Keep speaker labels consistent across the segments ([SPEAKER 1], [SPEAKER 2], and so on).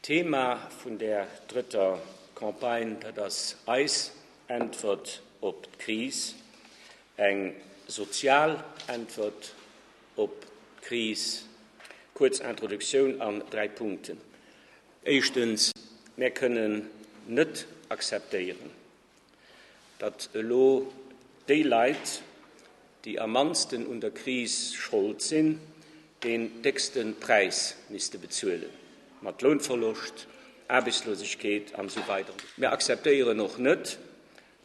[SPEAKER 1] D'Thema vun där drëtter Campagne, dat ass eis Äntwert op d'Kris, eng sozial Äntwert op d'Kris. Kuerz Introduktioun an 3 Punkten. Éischtens, Mär kënnen net akzeptéieren, datt elo déi Leit, déi am mannsten un der Kris Schold sinn, deen déckste Präis misste bezuelen, mat Lounverloscht, Aarbechtslosegkeet an esou weider. Mir akzeptéieren och net,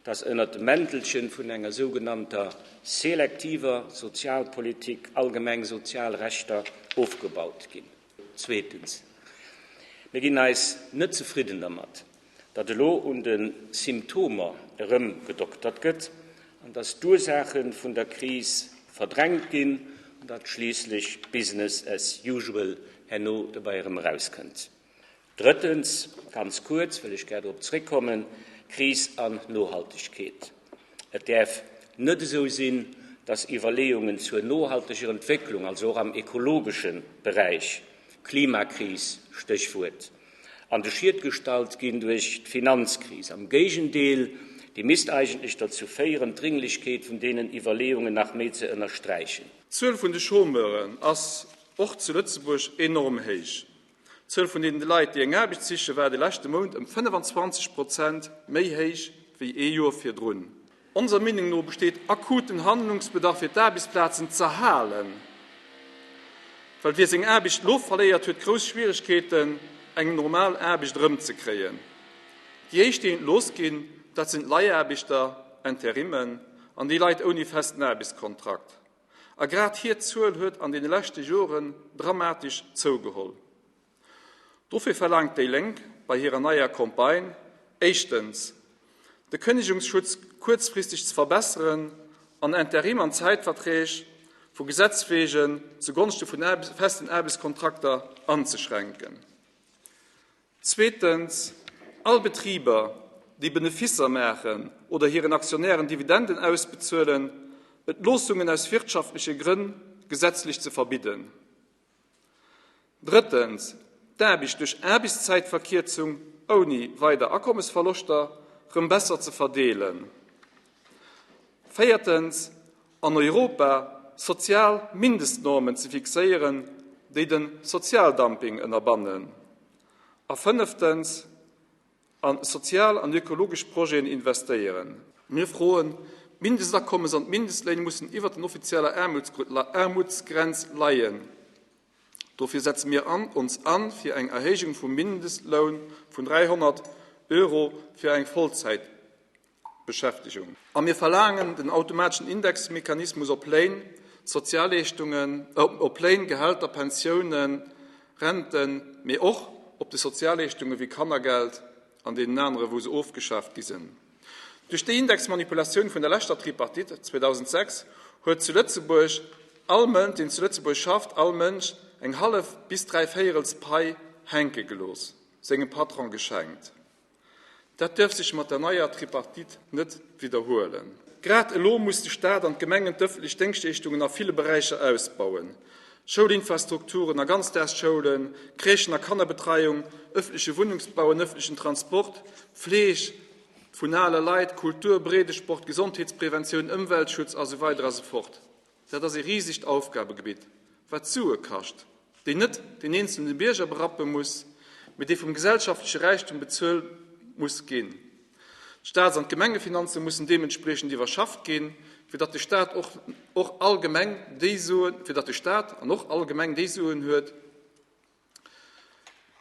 [SPEAKER 1] datt ënnert dem Mäntelchen vun enger sougenannter selektiver Sozialpolitik allgemeng sozial Rechter ofgebaut ginn. Zweetens, mir ginn eis net zefridden dermat, datt elo un de Symptomer erëmgedoktert gëtt an datt d'Ursaache vun der Kris verdrängt ginn an datt schliisslech Business as usual herno dobäi erëm erauskënnt. Drëttens, ganz kuerz wëll ech gär drop zréckkommen, Kris an Nohaltegkeet. Et däerf net esou sinn, dass Iwwerleeungen zur nohalteger Entwécklung, also och am ekologesche Beräich, Klimakris, Stéchwuert, an de Schiet gestallt ginn duerch d'Finanzkris. Am Géigendeel, déi misst eigentlech dozou féieren, d'Dringlechkeet vun deenen Iwwerleeungen nach méi ze ënnersträichen.
[SPEAKER 2] D'Zuel vun de Chômeuren ass och zu Lëtzebuerg enorm héich. D'Zuel vun deene Leit, déi eng Aarbecht sichen, war de leschte Mount ëm 25 Prozent méi héich wéi ee Joer virdrun. Onser Meenung no besteet akuten Handlungsbedarf fir d'Aarbechtsplazen z'erhalen, well wie seng Aarbecht elo verléiert, huet grouss Schwieregkeeten, eng normal Aarbecht erëmzekréien. Déi éischt, déi entlooss ginn, dat sinn d'Leihaarbechter, Interimmen an déi Leit ouni festen Aarbechtskontrakt. A grad hir Zuel huet an deene leschte Joren dramatesch zougeholl. Dofir verlaangt déi Lénk bei hirer neier Campagne éischtens, de Kënnegungsschutz kuerzfristeg ze verbesseren an Interim an Zäitverträg vu Gesetz wegen zu Gonschte vun festen Aarbechtskontrakter anzeschränken. Zweetens, all Betriber, déi Benefisser maachen oder hiren Aktionären Dividenden ausbezuelen, Entloossungen aus wirtschaftleche Grënn gesetzlech ze verbidden. Drëttens, d'Aarbecht duerch Aarbechtszäitverkierzung ouni weider Akommesverloschter rëm besser ze verdeelen. Véiertens, an Europa sozial Mindestnormen ze fixéieren, déi de Sozialdumping ënnerbannen. A fënneftens, a sozial an ökologesch Projeten investéieren. Mir froen, D'Mindestakommes an d'Mindestléin mussen iwwert den offizieller Aarmutsgrenz leien. Dofir setze mir ons an fir eng Erhéijung vum Mindestloun vun 300 Euro fir eng Vollzäit. Beschäftegung. A mir verlaangen, den automateschen Indexmechanismus op Léin, Sozialleeschtungen, op Léin, Gehälter, Pensiounen, Renten, mee och op de Sozialleeschtunge wéi Kannergeld an deenen anere wou se ofgeschaaft gi sinn. Duerch déi Indexmanipulatioun vun der leschter Tripartite 2006 huet zu Lëtzebuerg all Mënsch, deen zu Lëtzebuerg schafft, all Mënsch eng hallef bis dräivéierels Pai hänke gelooss, sengem Patron geschenkt. Dat duerf sech mat der neier Tripartite net widderhuelen. Grad elo muss de Staat an d'Gemengen d'ëffentlech Déngschtleeschtungen a ville Beräicher ausbauen, Schoulinfrastrukturen a Ganzdagsschoulen, Crèchen a Kannerbetreiung, ëffentleche Wunnungsbau an ëffentlechen Transport, Fleeg vun ale Leit, Kultur, Breedesport, Gesondheetspreventioun, Ëmweltschutz a sou weider a sou fort. Dat ass ee risegt Aufgabegebitt, wat Sue kascht, déi net deen eenzelne Bierger berappe muss, mee dee vum gesellschaftleche Räichtum bezuel muss ginn. D'Staats an d'Gemengefinanze mussen deementspriechend iwwerschafft ginn, fir datt de Staat och och all Gemeng déi Suen, fir datt de Staat an och all Gemeng déi Suen huet,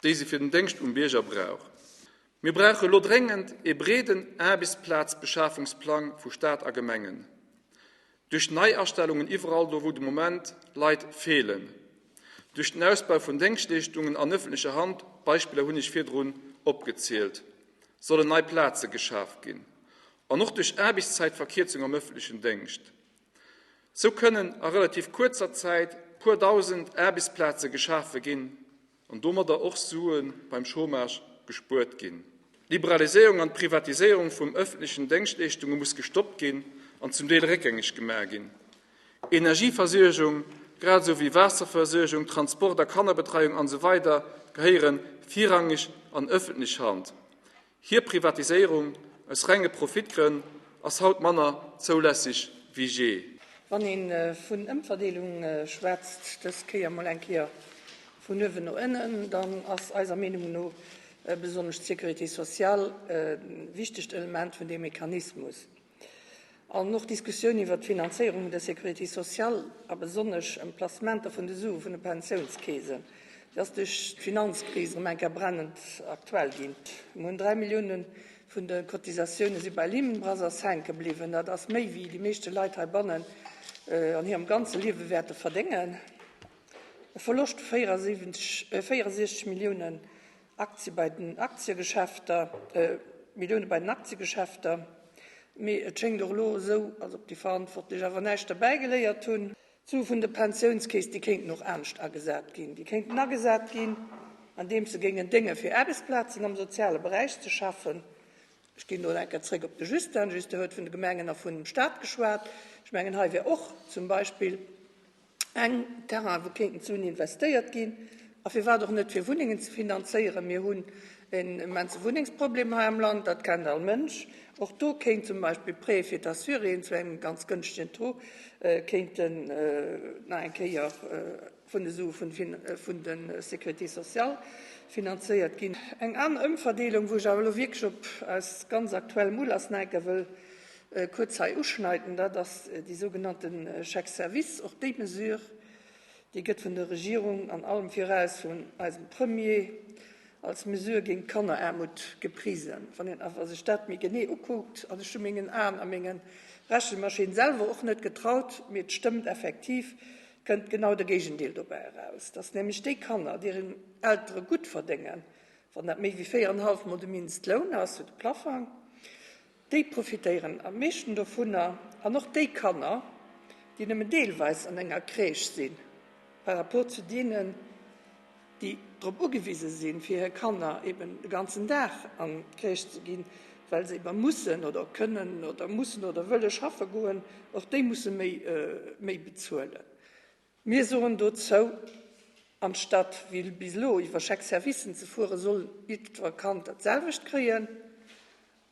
[SPEAKER 2] déi se fir den Déngscht um Bierger brauch. Mir brauche elo dréngend ee breeden Aarbechtsplazbeschafungsplang vu Staat a Gemengen, duerch Neiastellungen iwwerall do, wou de Moment Leit feelen, duerch den Ausbau vun Déngschtleeschtungen an ëffentlecher Hand, Beispiller hunn ech virdrun opgezielt, sollen nei Plaze geschaf ginn, an och duerch Aarbechtszäitverkierzung am ëffentlechen Déngscht. Sou kënnen a relativ kuerzer Zäit puer dausend Aarbechtsplaze geschafe ginn an domadder och Sue beim Chômage gespuert ginn. D'Liberaliséierung an d'Privatiséierung vum ëffentlechen Déngschtleeschtunge muss gestoppt ginn an zum Deel réckgängeg gemaach ginn. Energieversuergung, grad esou wéi Waasserversuergung, Transport a Kannerbetreiung an esou weider gehéiere. virrangeg an ëffentlech Hand. Hir Privatiséierung aus renge Profitgrënn ass haut manner zoulässeg wéi jee.
[SPEAKER 3] Wann ee vun Ëmverdeelung schwätzt, dës Kéier mol eng Kéier vun uewen no ënnen, dann ass eiser Meenung no besonnesch d'Sécurité sociale e wichtegt Element vun deem Mechanismus. An och d'Diskussioun iwwert d'Finanzéierung vun der Sécurité sociale a besonnesch ëm d'Placementer vun de Sue vun de Pensiounskeesen, déi ass duerch d'Finanzkris erëm eng Kéier brennend aktuell ginn. Mir hunn 3 Millioune vun de Cotisatioune si bei Lehman Brothers hänke bliwwen. Dat ass méi wéi déi meeschte Leit heibannen an hirem ganze Liewe wäerte verdéngen. E Verloscht vu 64 Milliounen Aktie bei den Aktiegeschäfter, Millioune bei den Aktiegeschäfter. Mee et schéngt och elo esou, als ob déi Verantwortlech awer näischt derbäi geléiert hunn. D'Sue vun der Pensiounskeess, déi kéinten och anescht agesat ginn. Déi kéinten agesat ginn, andeems se géingen dénge fir Aarbechtsplazen am soziale Beräich ze schafen. Ech ginn elo eng Kéier zréck op de Justin. De Justin huet vun de Gemengen a vun dem Stat geschwat. Ech mengen, hei wär och zum Beispill Eng Terrain, wou kéinten Suen investéiert ginn, a firwat och net fir Wunnengen ze finanzéieren. Mir hunn en immense Wunnengsproblem hei am Land, dat kennt all Mënsch. Och do kéint zum Beispill Prêtë fir d'Assuréen zu engem ganz gënschtegen Taux kéinten nach eng Kéier vun de Sue vun de Sécurité sociale finanzéiert ginn. Eng aner Ëmverdeelung, wou ech awer elo wierklech op aus ganz aktuellem Ulass nach eng Kéier wëll Kuerz hei uschneiden, dat ass déi sougenannte Chèque-service. Och déi Mesure, déi gëtt vun der Regierung an allem viraus vun eisem Premier als Mesure géint d'Kanneraarmut geprisen. Wann een awer sech dat méi genee ukuckt, an ech hu mengen Aen a menge Rechenmaschinn selwer och net getraut, mee et stëmmt effektiv, kënnt genau de Géigendeel dobäi eraus, dass nämlech déi Kanner, deeren Eltere gutt verdéngen, wann dat méi wéi véierenhallef Mol de Mindestloun ass, sou de Plafang, Déi profitéieren am meeschten dovunner an och déi Kanner, déi nëmmen deelweis an enger Crèche sinn, par rapport zu deenen, déi drop ugewise sinn, fir hir Kanner eben de ganzen Dag an d'Crèche ze ginn, well se ebe mussen oder kënnen oder mussen oder wëlle schaffe goen. Och déi musse méi bezuelen. Mir soen dozou, Anstatt wéi bis elo iwwer Chèque-servicen ze fueren, soll jiddwer Kand dat selwecht kréien.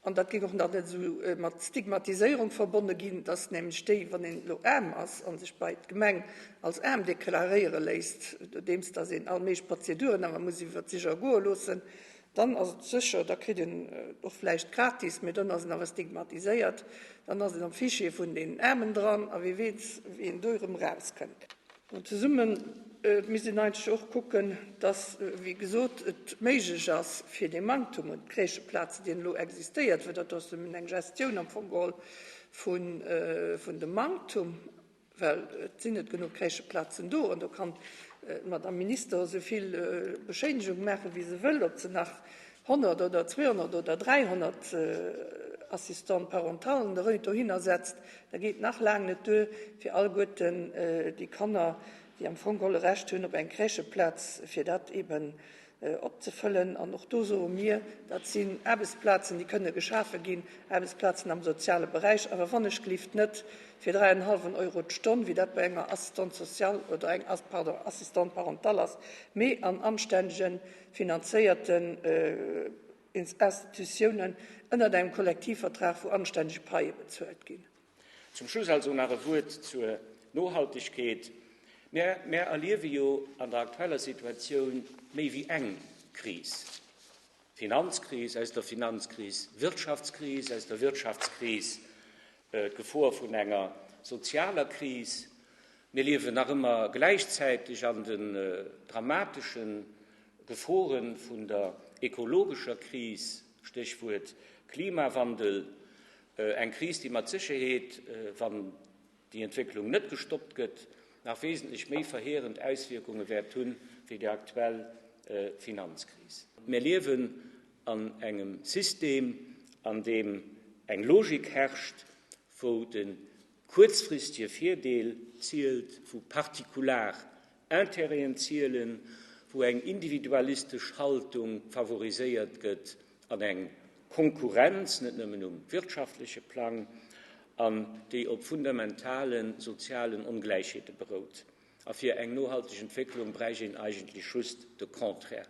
[SPEAKER 3] An dat géing och nach net esou mat Stigmatiséierung verbonne ginn, dass nämlech déi, wann een elo aarm ass a sech bei d'Gemeng als aarm deklaréiere léisst, nodeems dass een all méiglech Prozeduren awer muss iwwer sech ergoe loossen, Dann ass et sécher, da kritt een et och vläicht gratis, mee dann ass en awer stigmatiséiert, dann ass en am Fichier vun den Aarmen dran a wie weess, wéi een do erëm erauskënnt. An zesumme misst een eigentlech och kucken, dass, wéi gesot, et méiglech ass, fir dee Manktum un Crècheplazen, deen elo existéiert, well dat ass nëmmen eng Gestioun am Fong geholl vun dem Manktum, Well et sinn net genuch Crècheplazen do an do kann d'Madame Minister esou vill Beschéinegung maachen, wéi se wëll, ob se nach 100 oder 200 oder 300 Assistante-parentallen dohinner setzt, da geet nach laang net duer, fir alleguerten déi Kanner, déi am Fong geholl e Recht hunn op eng Crècheplaz, fir dat eeben opzefëllen. An och do soe mir, dat sinn Aarbechtsplazen, déi kënne geschafe ginn, Aarbechtsplazen am soziale Beräich, awer wannechgelift net fir dräienhallwen Euro d'Stonn, wéi dat bei enger Assistante sociale oder eng, pardon, Assistante parentale ass, mee an anstännege finanzéierten Institutiounen ënnert engem Kollektivvertrag, wou anstännege Paie bezuelt ginn.
[SPEAKER 1] Zum Schluss also nach e Wuert zur Nohaltegkeet. Mir, mir erliewe jo an der aktueller Situatioun méi wéi eng Kris, Finanzkris, aus der Finanzkris Wirtschaftskris, aus der Wirtschaftskris d'Gefor vun enger sozialer Kris. Mir liewen nach ëmmer gläichzäiteg an den dramatesche Gefore vun der ekologescher Kris, Stéchwuert Klimawandel. Eng Kris, déi mat Sécherheet, wann déi Entwécklung net gestoppt gëtt, nach wesentlech méi verheerend Auswierkunge wäert hunn, wéi déi aktuell Finanzkris. Mir liewen an engem System, an deem eng Logik herrscht, wou de kuerzfristige Virdeel zielt, wou partikular Intérêten zielen, wou eng individualistesch Haltung favoriséiert gëtt an eng Konkurrenz, net nëmmen um wirtschaftleche Plang, an déi op fundamentale sozialen Ongläichheete berout. A fir eng nohalteg Entwécklung bräicht een eigentlech just de Contraire.